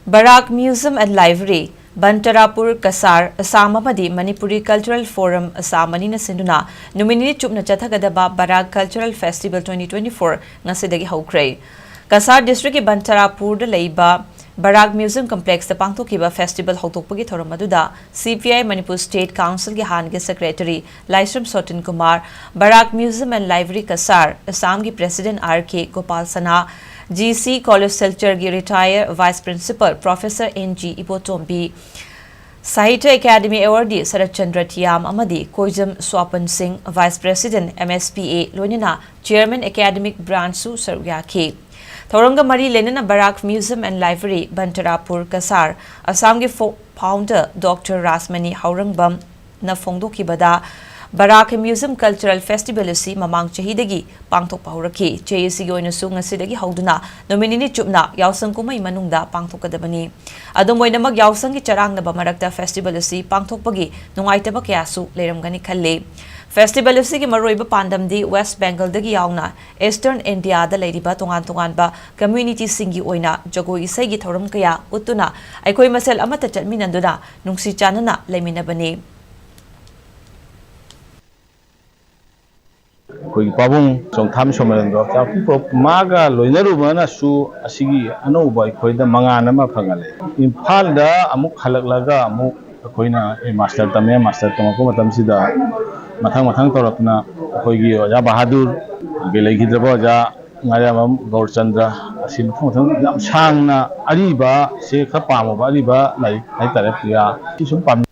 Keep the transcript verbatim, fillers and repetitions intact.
Barak Museum and Library, ꯕꯟꯇꯔꯥꯄꯨꯔ, Cachar, Assam ꯑꯃꯗꯤ Manipuri Cultural Forum Assam ꯑꯅꯤꯅ ꯁꯤꯟꯗꯨꯅ ꯅꯨꯃꯤꯠ ꯅꯤꯅꯤ ꯆꯨꯞꯅ ꯆꯠꯊꯒꯗꯕ ꯕꯔꯥꯛ Cultural Festival twenty twenty-four ꯉꯁꯤꯗꯒꯤ ꯍꯧꯈ꯭ꯔꯦ꯫ ꯀꯁꯥꯔ district ꯀꯤ ꯕꯟꯇꯔꯥꯄꯨꯔꯗ ꯂꯩꯕ ꯕꯔꯥꯛ Museum Complex ꯇ ꯄꯥꯡꯊꯣꯛꯈꯤꯕ festival ꯍꯧꯗꯣꯛꯄꯒꯤ ꯊꯧꯔꯝ ꯑꯗꯨꯗ C P I Manipur State Council ꯒꯤ ꯍꯥꯟꯅꯒꯤ secretary Laishram ꯁꯣꯇꯤꯟ Kumar, Barak Museum and Library Cachar ꯑꯁꯥꯝꯒꯤ president R K ꯒꯣꯄꯥꯜ ꯁꯅꯥ, G C College Silchar ꯒꯤ retired vice principal professor N G ꯏꯕꯣꯇꯣꯝꯕꯤ, Sahitya Academy Awardee ꯁꯔꯠ ꯆꯟꯗ꯭ꯔ ꯊꯤꯌꯥꯝ ꯑꯃꯗꯤ ꯀꯣꯏꯖꯝ ꯁ꯭ꯋꯥꯄꯟ ꯁꯤꯡ, vice president M S P A, ꯂꯣꯏꯅꯅ chairman academic branch ꯁꯨ ꯁꯔꯨꯛ ꯌꯥꯈꯤ꯫ ꯊꯧꯔꯝꯒ ꯃꯔꯤ ꯂꯩꯅꯅ ꯕꯔꯥꯛ Museum and Library, ꯕꯟꯇꯔꯥꯄꯨꯔ, ꯀꯁꯥꯔ, ꯑꯁꯥꯝꯒꯤ fo-, founder Doctor ꯔꯥꯖꯃꯅꯤ ꯍꯥꯎꯔꯪꯕꯝꯅ ꯐꯣꯡꯗꯣꯛꯈꯤꯕꯗ, ꯕꯔꯥꯛ Museum Cultural Festival ꯑꯁꯤ ꯃꯃꯥꯡ ꯆꯍꯤꯗꯒꯤ ꯄꯥꯡꯊꯣꯛꯄ ꯍꯧꯔꯛꯈꯤ꯫ J A C ꯒꯤ ꯑꯣꯏꯅꯁꯨ ꯉꯁꯤꯗꯒꯤ ꯍꯧꯗꯨꯅ ꯅꯨꯃꯤꯠ ꯅꯤꯅꯤ ꯆꯨꯞꯅ ꯌꯥꯎꯁꯪ ꯀꯨꯝꯍꯩ ꯃꯅꯨꯡꯗ ꯄꯥꯡꯊꯣꯛꯀꯗꯕꯅꯤ꯫ ꯑꯗꯨꯝ ꯑꯣꯏꯅꯃꯛ, ꯌꯥꯎꯁꯪꯒꯤ ꯆꯔꯥꯡꯅꯕ ꯃꯔꯛꯇ festival ꯑꯁꯤ ꯄꯥꯡꯊꯣꯛꯄꯒꯤ ꯅꯨꯡꯉꯥꯏꯇꯕ ꯀꯌꯥꯁꯨ ꯂꯩꯔꯝꯒꯅꯤ ꯈꯜꯂꯤ꯫ Festival ꯑꯁꯤꯒꯤ ꯃꯔꯨꯑꯣꯏꯕ ꯄꯥꯟꯗꯝꯗꯤ West Bengal ꯗꯒꯤ ꯌꯥꯎꯅ Eastern India ꯗ ꯂꯩꯔꯤꯕ ꯇꯣꯉꯥꯟ ꯇꯣꯉꯥꯟꯕ community ꯁꯤꯡꯒꯤ ꯑꯣꯏꯅ ꯖꯒꯣꯏ ꯏꯁꯩꯒꯤ ꯊꯧꯔꯝ ꯀꯌꯥ ꯎꯠꯇꯨꯅ ꯑꯩꯈꯣꯏ ꯃꯁꯦꯜ ꯑꯃꯠꯇ ꯆꯠꯃꯤꯟꯅꯗꯨꯅ ꯅꯨꯡꯁꯤ ꯆꯥꯟꯅꯅ ꯂꯩꯃꯤꯟꯅꯕꯅꯤ꯫ ꯑꯩꯈꯣꯏꯒꯤ ꯄꯥꯕꯨꯡ ꯆꯣꯡꯊꯥꯝ ꯁꯣꯃꯣꯔꯦꯟꯗ꯭ꯔꯣ ꯆꯥꯎꯊꯤ ꯄꯣꯔꯣꯞ ꯃꯥꯒ ꯂꯣꯏꯅꯔꯨꯕꯅꯁꯨ ꯑꯁꯤꯒꯤ ꯑꯅꯧꯕ ꯑꯩꯈꯣꯏꯗ ꯃꯉꯥꯜ ꯑꯃ ꯐꯪꯍꯜꯂꯦ꯫ ꯏꯝꯐꯥꯜꯗ ꯑꯃꯨꯛ ꯍꯜꯂꯛꯂꯒ ꯑꯃꯨꯛ ꯑꯩꯈꯣꯏꯅ ꯑꯦ ꯃꯥꯁꯇꯔ ꯇꯝꯃꯦ, ꯃꯥꯁꯇꯔ ꯇꯝꯃꯛꯄ ꯃꯇꯝꯁꯤꯗ ꯃꯊꯪ ꯃꯊꯪ ꯇꯧꯔꯛꯇꯅ ꯑꯩꯈꯣꯏꯒꯤ ꯑꯣꯖꯥ ꯕꯍꯥꯗꯨꯔ, ꯑꯗꯒꯤ ꯂꯩꯈꯤꯗ꯭ꯔꯕ ꯑꯣꯖꯥ ꯉꯥꯔꯤꯌꯥꯝꯕꯝ ꯒꯧꯔꯆꯟꯗ꯭ꯔ, ꯑꯁꯤ ꯃꯊꯪ ꯃꯊꯪ ꯌꯥꯝ ꯁꯥꯡꯅ ꯑꯔꯤꯕ, ꯁꯦ ꯈꯔ ꯄꯥꯝꯃꯕ ꯑꯔꯤꯕ ꯂꯥꯏꯔꯤꯛ ꯍꯥꯏꯇꯥꯔꯦ, ꯄꯨꯌꯥ, ꯁꯤ ꯁꯨꯝ ꯄꯥꯝꯃꯤ꯫